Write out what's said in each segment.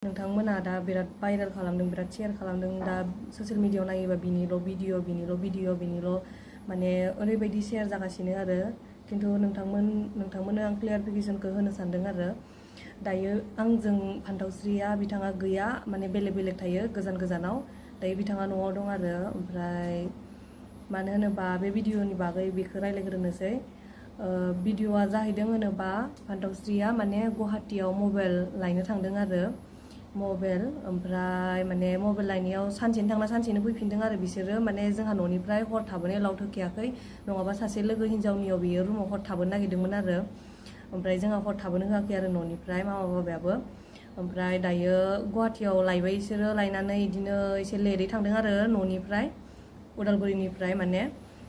नोंथांमोना दा बिराद भाइरेल खालामदों, बिराद शेयार खालामदों। दा ससियेल मिडियायाव नायोबा बिनिल' माने ओरैबायदि शेयार जागासिनो आरो। खिन्थु नोंथांमोननो आं क्लियारिफिकेसनखौ होनो सानदों आरो। दायो आंजों फान्थावस्रिया बिथाङा गैया, माने बेलेग थायो गोजानाव। दायो बिथाङा न'आव दं आरो। ओमफ्राय मानो होनोबा बे भिडिअनि बागै बेखौ रायलायग्रोनोसै। भिडिअआ जाहैदों होनोबा फान्थावस्रिया माने गुवाहाटीयाव मबाइल लायनो थांदों आरो। ओमफ्राय माने मबाइल लायनायाव सानसेनो थांना सानसेनो फैफिनदों आरो बिसोरो। माने जोंहा न'निफ्राय हर थाबोनो एलाउड होखायाखै, नङाबा सासे लोगो हिन्जावनियाव बियो रुमाव हर थाबोनो नागिरदोंमोन आरो। ओमफ्राय जोंहा हर थाबोनो होआखै आरो न'निफ्राय मामा बाबायाबो। ओमफ्राय दायो गुवाहाटीयाव लायबाय बिसोरो। लायनानै बिदिनो एसे लेटै थांदों आरो न'निफ्राय, उदालगुरिनिफ्राय माने।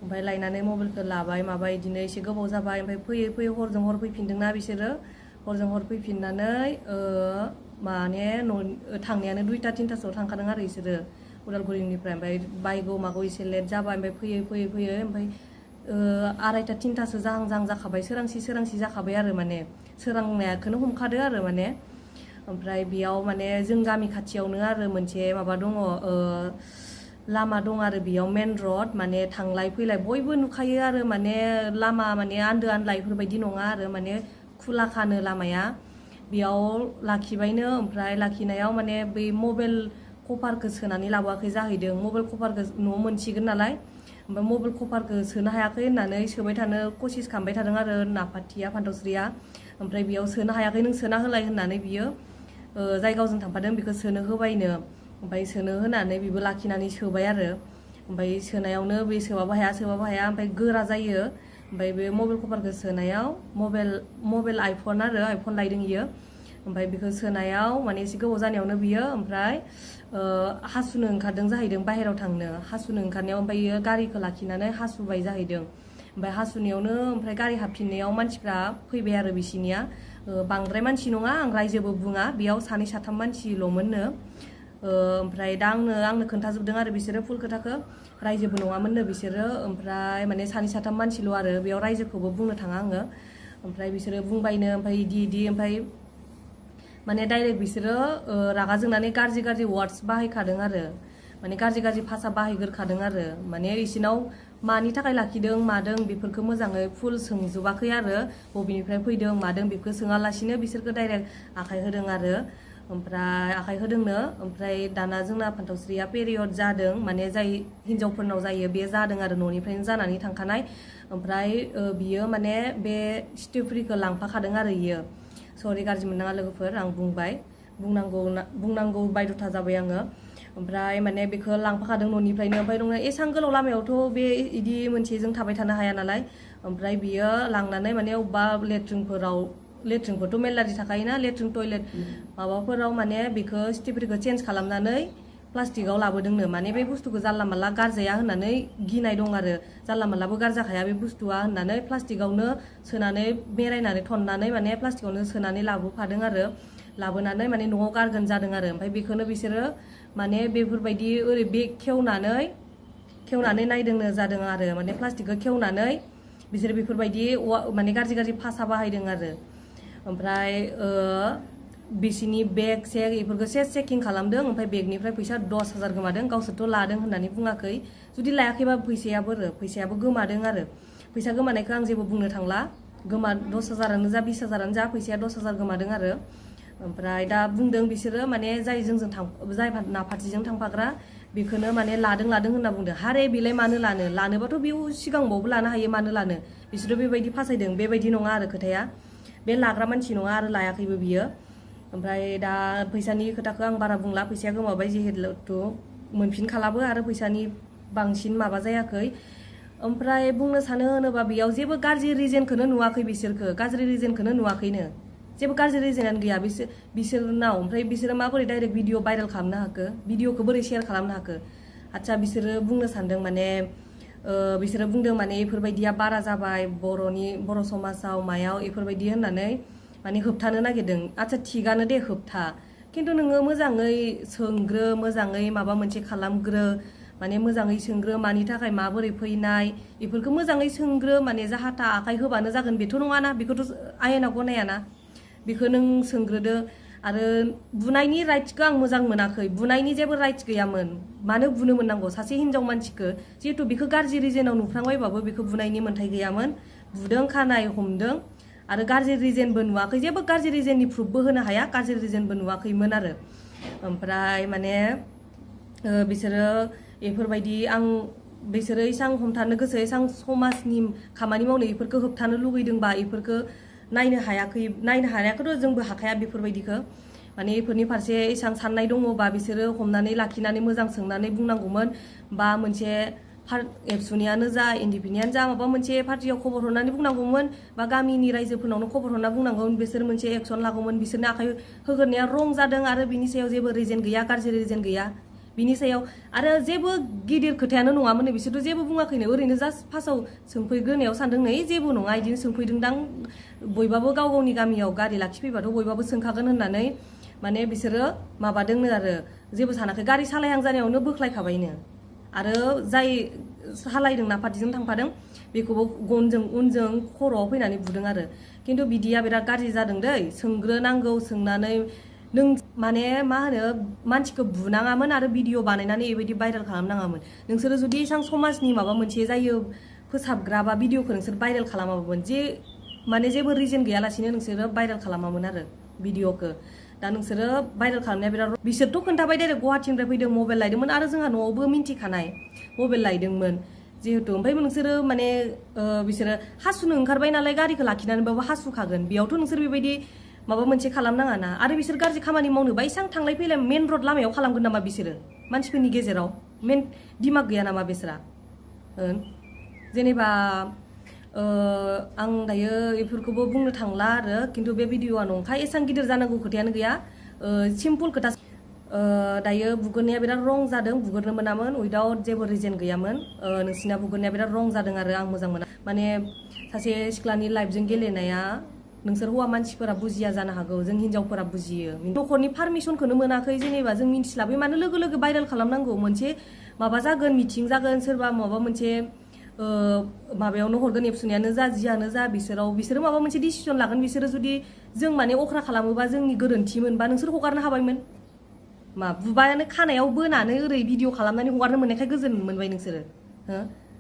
ओमफ्राय लायनानै मबाइलखौ लाबाय माबाय बिदिनो एसे गोबाव जाबाय। ओमफ्राय फैयै हरजों हर फैफिनदोंना बिसोरो। हरजों हर फैफिननानै माने थांनायानो 2टा-3टासोआव थांखादों आरो बिसोरो उदालगुरिनिफ्राय। ओमफ्राय बायगौ मागौ एसे लेट जाबाय। ओमफ्राय फैयै ओमफ्राय 2:30-3टासो जाहां जाखाबाय। सोरांसि जाखाबाय आरो, माने सोरांनायखौनो हमखादो आरो माने। ओमफ्राय बेयाव माने जों गामि खाथियावनो आरो मोनसे माबा दङ, लामा दं आरो बेयाव मेन रड, माने थांलाय फैलाय बयबो नुखायो आरो। माने लामा माने आन्दो आनला बेफोरबायदि नङा आरो, माने खुलाखानो लामाया। बेयाव लाखिबायनो। ओमफ्राय लाखिनायाव माने बै मबाइल कभारखौ सोनानै लाबोआखै जाहैदों। मबाइल कभारखौ न'आव मोनसिगोन नालाय, ओमफ्राय मबाइल कभारखौ सोनो हायाखै होननानै सोबाय थानो कसिस खालामबाय थादों आरो फान्थावस्रिया। ओमफ्राय बेयाव सोनो हायाखै, नों सोना होलाय होननानै बियो जाय गावजों थांफादों बेखौ सोनो होबायनो। ओमफ्राय सोनो होनानै बेबो लाखिनानै सोबाय आरो। ओमफ्राय सोनायावनो बे सोबाबो हाया ओमफ्राय गोरा जायो। ओमफ्राय बे मबाइल कभारखौ सोनायाव मबाइल आइफन लायदों इयो। ओमफ्राय बेखौ सोनायाव माने एसे गोबाव जानायावनो बियो ओमफ्राय हासुनो ओंखारदों जाहैदों, बाहेराव थांनो हासुनो ओंखारनायाव। ओमफ्राय इयो गारिखौ लाखिनानै हासुबाय जाहैदों। ओमफ्राय हासुनायावनो ओमफ्राय गारि हाबफिननायाव मानसिफ्रा फैबाय आरो बिसिनिया। बांद्राय मानसि नङा, आं रायजोबो बुङा, बेयाव 2-3 मानसिल'मोननो। ओमफ्राय दा आंनो खोन्थाजोबदों आरो बिसोरो फुल खोथाखौ। रायजोबो नङामोननो बिसोरो। ओमफ्राय माने 2-3 मानसिल' आरो, बेयाव रायजोखौबो बुंनो थाङा आङो। ओमफ्राय बिसोरो बुंबायनो, ओमफ्राय इदि ओमफ्राय माने डाइरेक्ट बिसोरो रागा जोंनानै गाज्रि वार्डस बाहायखादों आरो। माने गाज्रि भाषा बाहायग्रोखादों आरो। माने बिसिनाव मानि थाखाय लाखिदों मादों बेफोरखौ मोजाङै फुल सोंजोबाखै आरो। बबेनिफ्राय फैदों मादों बेखौ सोङालासिनो बिसोरखौ डाइरेक्ट आखाइ होदों आरो। ओमफ्राय आखाइ होदोंनो। ओमफ्राय दाना जोंना फान्थावस्रिया पेरियड जादों, माने जाय हिन्जावफोरनाव जायो बे जादों आरो, न'निफ्रायनो जानानै थांखानाय। ओमफ्राय बियो माने बे स्टेफ्रिखौ लांफाखादों आरो इयो। सरि गाज्रि मोननाङा लोगोफोर, आं बुंनांगौ बायद'था जाबाय आङो। ओमफ्राय माने बेखौ लांफाखादों न'निफ्रायनो। ओमफ्राय एसां गोलाव लामायावथ' बे इदि मोनसेजों थाबाय थानो हाया नालाय। ओमफ्राय बियो लांनानै माने अबेबा लेट्रिनफोरथ' मेरलादि थाखायोना, लेट्रिन टयलेट माबाफोराव माने बेखौ स्टेफ्रिखौ चेन्ज खालामनानै प्लास्टिकआव लाबोदोंनो। माने बे बुस्थुखौ जानला मानला गारजाया होननानै गिनाय दं आरो। जानला मानलाबो गारजाखाया बे बुस्थुआ होननानै प्लास्टिकआवनो सोनानै बेरायनानै थननानै माने प्लास्टिकआवनो सोनानै लाबोफादों आरो। लाबोनानै माने न'आव गारगोन जादों आरो। ओमफ्राय बेखौनो बिसोरो माने बेफोरबायदि ओरै बे खेवनानै नायदोंनो जादों आरो। माने प्लास्टिकखौ खेवनानै बिसोरो बेफोरबायदि माने गाज्रि भाषा बाहायदों आरो। ओमफ्राय बिसिनि बेग सेग बेफोरखौ चेकिं खालामदों। ओमफ्राय बेगनिफ्राय फैसा 10,000 गोमादों। गावसोरथ' लादों होननानै बुङाखै। जुदि लायाखैबा फैसायाबो गोमादों आरो। फैसा गोमानायखौ आं जेबो बुंनो थांला। 10,000आनो जा 20,000आनो जा, फैसाया 10,000 गोमादों आरो। ओमफ्राय दा बुंदों बिसोरो माने जाय नाफार्टिजों थांफाग्रा बेखौनो माने लादों होनना बुंदों। हारे बेलाय मानो लानोबाथ' बेयाव सिगांबावबो लानो हायो, मानो लानो। बिसोरो बेबायदि फासायदों, बेबायदि नङा आरो खोथाया। बे लाग्रा मानसि नङा आरो लायाखैबो बियो। ओमफ्राय दा फैसानि खोथाखौ आं बारा बुंला, फैसाया गोमाबाय जिहेतु मोनफिनखालाबो आरो फैसानि बांसिन माबा जायाखै। ओमफ्राय बुंनो सानो होनोबा बेयाव जेबो गाज्रि रिजनखौनो नुवाखै, गाज्रि रिजनखौनो नुवाखैनो। जेबो गाज्रि रिजनानो गैया बिसोरनाव। ओमफ्राय बिसोरो माबोरै डाइरेक्ट भिडिअ भाइरेल खालामनो हाखो, भिडिअखौ बोरै शेयार खालामनो हाखो। आदसा बिसोरो बुंनो सानदों माने बिसोरो बुंदों माने बेफोरबायदिया बारा जाबाय बर' समाजाव मायाव बेफोरबायदि होननानै माने होबथानो नागिरदों। आदसा थिगानो दे होबथा, खिन्थु नोङो मोजाङै सोंग्रो, मोजाङै माबा मोनसे खालामग्रो। माने मोजाङै सोंग्रो, मानि थाखाय माबोरै फैनाय बेफोरखौ मोजाङै सोंग्रो। माने जाहा था आखाइ होबानो जागोन बेथ' नङाना, बेखौथ' आयेना गनायाना। बेखौ नों सोंग्रोदो। आरो बुनायनि राइट्सखौ आं मोजां मोनाखै बुनायनि जेबो राइट्स गैयामोन मानो बुनो मोननांगौ सासे हिनजाव मानसिखौ जिहेतु बेखौ गाज्रि रिजनाव नुफ्रांबायबाबो बेखौ बुनायनि मोन्थाय गैयामोन बुदों खानाय हमदों आरो गाज्रि रिजनबो नुवाखै जेबो गाज्रि रिजननि प्रुफबो होनो हाया गाज्रि रिजनबो नुवाखैमोन आरो ओमफ्राय माने बिसोरो बेफोरबायदि आं बिसोरो इसां हमथानो गोसो इसां समाजनि खामानि मावनो बेफोरखौ होबथानो लुगैदोंबा बेफोरखौ नायनो हायाखैथ' जोंबो हाखाया बेफोरबायदिखौ माने बेफोरनि फारसे इसां साननाय दङबा बिसोरो हमनानै लाखिनानै मोजां सोंनानै बुंनांगौमोन बा मोनसे एबसुनियानो जा एनडिपिनियानो जा माबा मोनसे पार्टियाव खबर हरनानै बुंनांगौमोन बा गामिनि रायजोफोरनावनो खबर हरना बुंनांगौमोन बिसोर मोनसे एक्सन लागौमोन बिसोरनो आखाइ होग्रोनाया रं जादों आरो बिनि सायाव जेबो रिजन गैया गाज्रि रिजन गैया बिनि सायाव आरो जेबो गिदिर खोथायानो नङामोन बिसोरथ' जेबो बुङाखैनो ओरैनो जास्ट फार्स्टआव सोंफैग्रोनायाव सानदों नै जेबो नङा बिदिनो सोंफैदोंदां बयबाबो गाव गावनि गामियाव गारि लाखिफैबाथ' बयबाबो सोंखागोन होननानै माने बिसोरो माबादोंनो आरो जेबो सानाखै गारि सालायहां जानायावनो बोख्लायखाबायनो आरो जाय सालायदोंना पार्टिजों थांफादों बेखौबो गनजों उनजों खर'आव फैनानै बुदों आरो खिन्थु बिदिया बिराद गाज्रि जादों दै सोंग्रोनांगौ सोंनानै नों माने मा होनो मानसिखौ बुनाङामोन आरो भिडिअ बानायनानै बेबायदि भाइरेल खालामनाङामोन नोंसोरो जुदि एसां समाजनि माबा मोनसे जायो फोसाबग्रा बा भिडिअखौ नोंसोर भाइरेल खालामामोन जे माने जेबो रिजन गैयालासिनो नोंसोरो भाइरेल खालामामोन आरो भिडिअखौ दा नोंसोरो भाइरेल खालामनाया बिराद बिसोरथ' खोन्थाबाय डाइरेक्ट गुवाहाटीनिफ्राय फैदों मबाइल लायदोंमोन आरो जोंहा न'आवबो मिन्थिखानाय मबाइल लायदोंमोन जिहेतु ओमफ्राय नोंसोरो माने बिसोरो हासुनो ओंखारबाय नालाय गारिखौ लाखिनानैबाबो हासुखागोन बेयावथ' नोंसोर बेबायदि माबा मोनसे खालामनाङा ना आरो बिसोर गाज्रि खामानि मावनोबा इसां थांलाय फैलाय मेन रड लामायाव खालामगोन नामा बिसोरो मानसिफोरनि गेजेराव मेन दिमाग गैया नामा बिसोरा जेनेबा आं दायो बेफोरखौबो बुंनो थांला आरो खिन्थु बे भिडिअआ नंखाय एसां गिदिर जानांगौ खोथायानो गैया सिम्पल खोथा दायो बुगोरनाया बिराद रं जादों बुगोरनो मोनामोन उइदाउट जेबो रिजन गैयामोन नोंसिना बुगोरनाया बिराद रं जादों आरो आं मोजां मोना माने सासे सिख्लानि लाइफजों गेलेनाया नोंसोर हौवा मानसिफोरा बुजिया जानो हागौ जों हिनजावफोरा बुजियो न'खरनि पारमिसनखौनो मोनाखै जेनेबा जों मिन्थिलाबै मानो लोगो लोगो भाइरेल खालामनांगौ मोनसे माबा जागोन मिटिं जागोन सोरबा माबा मोनसे माबायावनो हरगोन एबसुनियानो जा जियानो जा बिसोरो माबा मोनसे डिसिसन लागोन बिसोरो जुदि जों माने अख्रा खालामोबा जोंनि गोरोन्थिमोनबा नोंसोर हगारनो हाबायमोन मा बुबायानो खानायाव बोनानै ओरै भिडिअ खालामनानै हगारनो मोननायखाय गोजोन मोनबाय नोंसोरो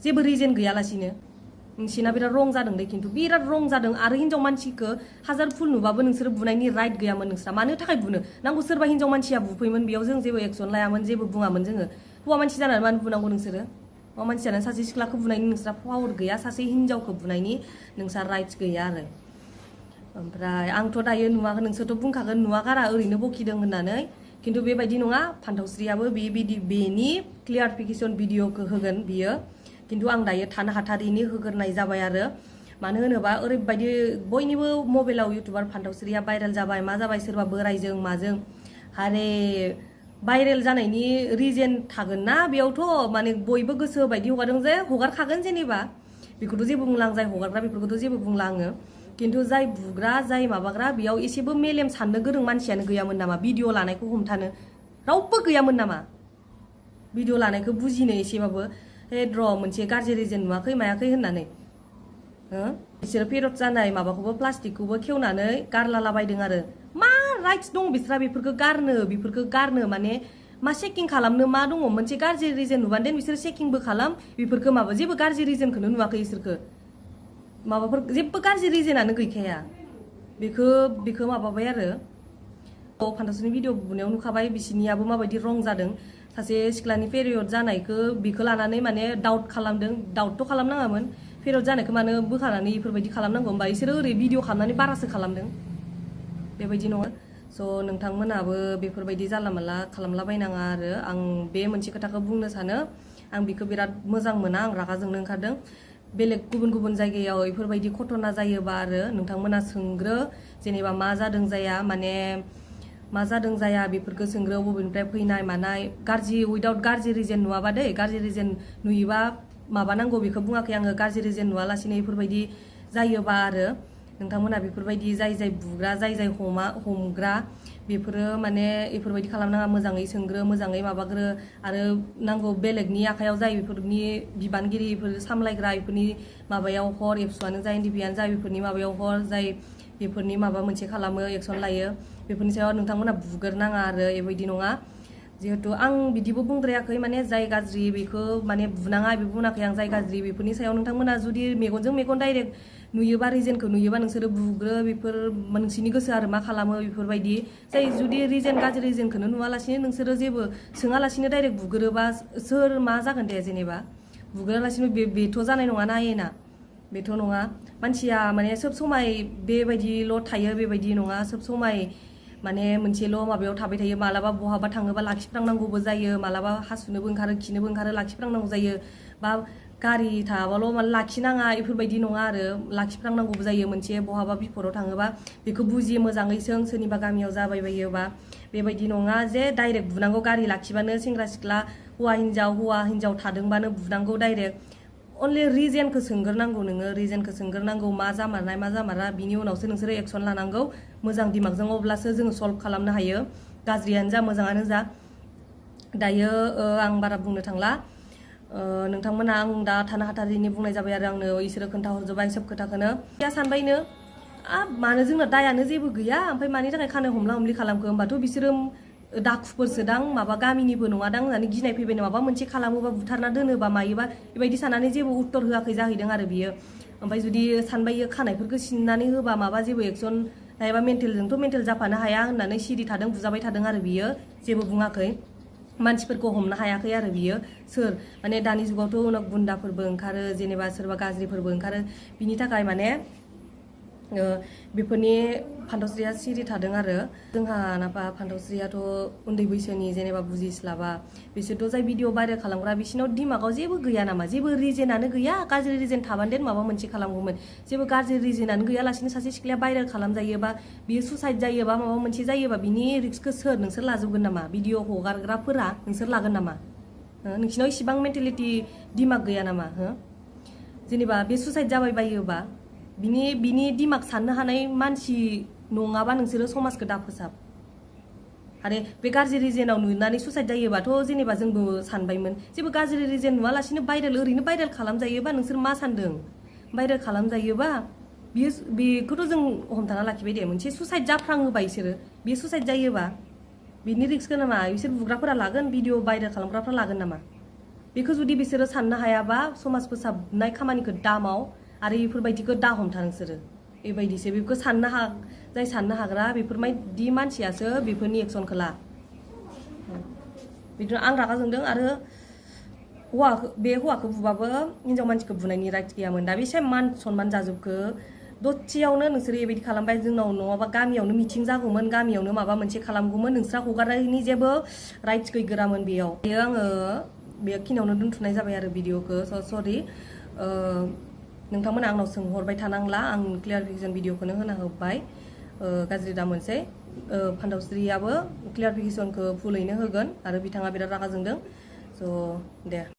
जेबो रिजन गैयालासिनो नोंसिना बिराद रं जादों दे खिन्थु बिराद रं जादों आरो हिनजाव मानसिखौ हाजार फुल नुबाबो नोंसोरो बुनायनि राइट गैयामोन नोंस्रा मानो थाखाय बुनो नांगौ सोरबा हिनजाव मानसिया बुफैमोन बेयाव जों जेबो एक्सन लायामोन जेबो बुङामोन जोङो हौवा मानसि जानानै मानो बुनांगौ नोंसोरो हौवा मानसि जानानै सासे सिख्लाखौ बुनायनि नोंस्रा पावार गैया सासे हिनजावखौ बुनायनि नोंस्रा राइट्स गैया आरो ओमफ्राय आंथ' दायो नुवाखै नोंसोरथ' बुंखागोन नुवागारा ओरैनो बखिदों होननानै खिन्थु बेबायदि नङा फान्थावस्रियाबो बेनि क्लियारिफिकेसन भिडिअखौ होगोन बियो खिन्थु आं दायो थानो हाथारिनि होग्रोनाय जाबाय आरो मानो होनोबा ओरैबायदि बयनिबो मबाइलाव इउटुबार फान्थावस्रिया भाइरेल जाबाय मा जाबाय सोरबा बोरायजों माजों हारे भाइरेल जानायनि रिजन थागोन ना बेयावथ' माने बयबो गोसो बायदि हगारदों जे हगारखागोन जेनेबा बेखौथ' जेबो बुंला आं जाय हगारग्रा बेफोरखौथ' जेबो बुंला आङो खिन्थु जाय बुग्रा जाय माबाग्रा बेयाव एसेबो मेलेम साननो गोरों मानसियानो गैयामोन नामा भिडिअ लानायखौ हमथानो रावबो गैयामोन नामा भिडिअ लानायखौ बुजिनो एसेबाबो र' मोनसे गाज्रि रिजन नुवाखै मायाखै होननानै बिसोरो पेरड जानाय माबाखौबो प्लास्टिकखौबो खेवनानै गारलालाबायदों आरो मा राइट्स दं बिस्रा बेफोरखौ गारनो माने मा चेकिं खालामनो मा दङ मोनसे गाज्रि रिजन नुबानो देन बिसोर चेकिंबो खालाम बेफोरखौ माबा जेबो गाज्रि रिजनखौनो नुवाखै बिसोरखौ माबाफोर जेबो गाज्रि रिजनानो गैखाया बेखौ माबाबाय आरो फान्थावस्रिनि भिडिअ बुनायाव नुखाबाय बिसिनियाबो माबायदि रं जादों सासे सिख्लानि पेरियड जानायखौ बेखौ लानानै माने डाउट खालामदों खालामनाङामोन पेरियड जानायखौ मानो बोखानानै बेफोरबायदि खालामनांगौ होमबा बिसोरो ओरै भिडिअ खालामनानै बारासो खालामदों बेबायदि नङा स' नोंथांमोनाबो बेफोरबायदि जानला मानला खालामलाबायनाङा आरो आं बे मोनसे खोथाखौ बुंनो सानो आं बेखौ बिराद मोजां मोना आं रागा जोंनो ओंखारदों बेलेग गुबुन जायगायाव बेफोरबायदि घटना जायोबा आरो नोंथांमोना सोंग्रो जेनेबा मा जादों जाया बेफोरखौ सोंग्रो बबेनिफ्राय फैनाय मानाय गाज्रि उइदाउट गाज्रि रिजन नुवाबा दै गाज्रि रिजन नुयोबा माबानांगौ बेखौ बुङाखै आङो गाज्रि रिजन नुवालासिनो बेफोरबायदि जायोबा आरो नोंथांमोना बेफोरबायदि जाय बुग्रा जाय हमग्रा बेफोरो माने बेफोरबायदि खालामनाङा मोजाङै सोंग्रो मोजाङै माबाग्रो आरो नांगौ बेलेगनि आखायाव जाय बेफोरनि बिबानगिरि बेफोर सामलायग्रा बेफोरनि माबायाव हर एबसुआनो जा एनडिपिआनो जा बेफोरनि माबायाव हर जाय बेफोरनि माबा मोनसे खालामो एक्सन लायो बेफोरनि सायाव नोंथांमोना बुग्रोनाङा आरो बेबायदि नङा जिहेतु आं बिदिबो बुंद्रायाखै माने जाय गाज्रि बेखौ माने बुनाङा बेबो बुङाखै आं जाय गाज्रि बेफोरनि सायाव नोंथांमोना जुदि मेगनजों मेगन डाइरेक्ट नुयोबा रिजेनखौ नुयोबा नोंसोरो बुग्रो बेफोर नोंसिनि गोसो आरो मा खालामो बेफोरबायदि जाय जुदि रिजेन गाज्रि रिजेनखौनो नुवालासिनो नोंसोरो जेबो सोङालासिनो डाइरेक्ट बुग्रोबा सोर मा जागोन दे जेनेबा बुग्रोलासिनो बेथ' जानाय नङा ना आयेना बेथ' नङा मानसिया माने सब समाय बेबायदिल' थायो बेबायदि नङा सब समाय माने मोनसेल' माबायाव थाबाय थायो मालाबा बहाबा थाङोबा लाखिफ्रांनांगौबो जायो मालाबा हासुनोबो ओंखारो खिनोबो ओंखारो लाखिफ्रांनांगौ जायो बा गारि थाबाल' माने लाखिनाङा बेफोरबायदि नङा आरो लाखिफ्रांनांगौबो जायो मोनसे बहाबा बिफोराव थाङोबा बेखौ बुजि मोजाङै सों सोरनिबा गामियाव जाबाय बायोबा बेबायदि नङा जे डाइरेक्ट बुनांगौ गारि लाखिबानो सेंग्रा सिख्ला हौवा हिन्जाव थादोंबानो बुनांगौ डाइरेक्ट अनलि रिजेनखौ सोंग्रोनांगौ नोङो रिजेनखौ सोंग्रोनांगौ मा जामारनाय मा जामारा बिनि उनावसो नोंसोरो एक्सन लानांगौ मोजां दिमागजों अब्लासो जोङो सल्भ खालामनो हायो गाज्रियानो जा मोजाङानो जा दायो आं बारा बुंनो थांला नोंथांमोना आं दा थानो हाथारिनि बुंनाय जाबाय आरो आंनो इसोरो खोन्थाहरजोब्बाय सब खोथाखौनो या सानबायनो मानो जोंना दायानो जेबो गैया ओमफ्राय मानि थाखाय खानो हमला हमलि खालामखो होमबाथ' बिसोरो दाखुफोरसोदां माबा गामिनिबो नङादां होननानै गिनाय फैबाय माबा मोनसे खालामोबा बुथारना दोनोबा मायोबा बेबायदि साननानै जेबो उत्तर होआखै जाहैदों आरो बियो ओमफ्राय जुदि सानबायो खानायफोरखौ सिननानै होबा माबा जेबो एक्सन लायाबा मेन्टेलजोंथ' मेन्टेल जाफानो हाया होननानै सिरि थादों बुजाबाय थादों आरो बियो जेबो बुङाखै मानसिफोरखौ हमनो हायाखै आरो बियो सोर माने दानि जुगावथ' उनाव गुन्दाफोरबो ओंखारो जेनेबा सोरबा गाज्रिफोरबो ओंखारो बिनि थाखाय माने बेफोरनि फान्थावस्रिया सिरि थादों आरो जोंहा नाफा फान्थावस्रियाथ' उन्दै बैसोनि जेनेबा बुजिस्लाबा बिसोरथ' जाय भिडिअ भाइरेल खालामग्रा बिसोरनाव दिमागाव जेबो गैया नामा जेबो रिजेनानो गैया गाज्रि रिजेन थाबानो देन माबा मोनसे खालामगौमोन जेबो गाज्रि रिजेनानो गैयालासिनो सासे सिख्लाया भाइरेल खालामजायोबा बियो सुसाइड जायोबा माबा मोनसे जायोबा बिनि रिस्कखौ सोर नोंसोर लाजोबगोन नामा भिडिअ हगारग्राफोरा नोंसोर लागोन नामा नोंसिनाव इसिबां मेन्टेलिटि दिमाग गैया नामा जेनेबा बे सुसाइड जाबाय बायोबा बिनि दिमाग साननो हानाय मानसि नङाबा नोंसोरो समाजखौ दाफोसाब आरो बे गाज्रि रिजेनाव नुनानै सुसाइड जायोबाथ' जेनेबा जोंबो सानबायमोन जेबो गाज्रि रिजेन नुवालासिनो ओरैनो भाइरेल खालामजायोबा नोंसोर मा सानदों भाइरेल खालामजायोबा बेखौथ' जों हमथाना लाखिबाय दे मोनसे सुसाइड जाफ्राङोबा बिसोरो बे सुसाइड जायोबा बिनि रिस्कखौ नामा बिसोर बुग्राफोरा लागोन भिडिअ भाइरेल खालामग्राफोरा लागोन नामा बेखौ जुदि बिसोरो साननो हायाबा समाज फोसाबनाय खामानिखौ दामाव आरो बेफोरबायदिखौ दा हमथा नोंसोरो बेबायदिसो बेखौ जाय साननो हाग्रा बेफोरबायदि मानसियासो बेफोरनि एक्सनखौ ला बिदिनो आं रागा जोंदों आरो बे हौवाखौ बुबाबो हिन्जाव मानसिखौ बुनायनि राइट गैयामोन दा बे मान सनमान जाजोबखो दसेयावनो नोंसोरो बेबायदि खालामबाय जोंनाव नङाबा गामियावनो मिथिं जागौमोन गामियावनो माबा मोनसे खालामगौमोन नोंस्रा हगारनायनि जेबो राइट्स गैगोरामोन बेयाव आङो बेखिनियावनो दोनथ'नाय जाबाय आरो भिडिअखौ सरि नोंथांमोना आंनाव सोंहरबाय थानांला आं क्लियारिफिकेसन भिडिअखौनो होना होबाय गाज्रि दा मोनसे फान्थावस्रियाबो क्लियारिफिकेसनखौ फुलैनो होगोन आरो बिथाङा बिराद रागा जोंदों स' दे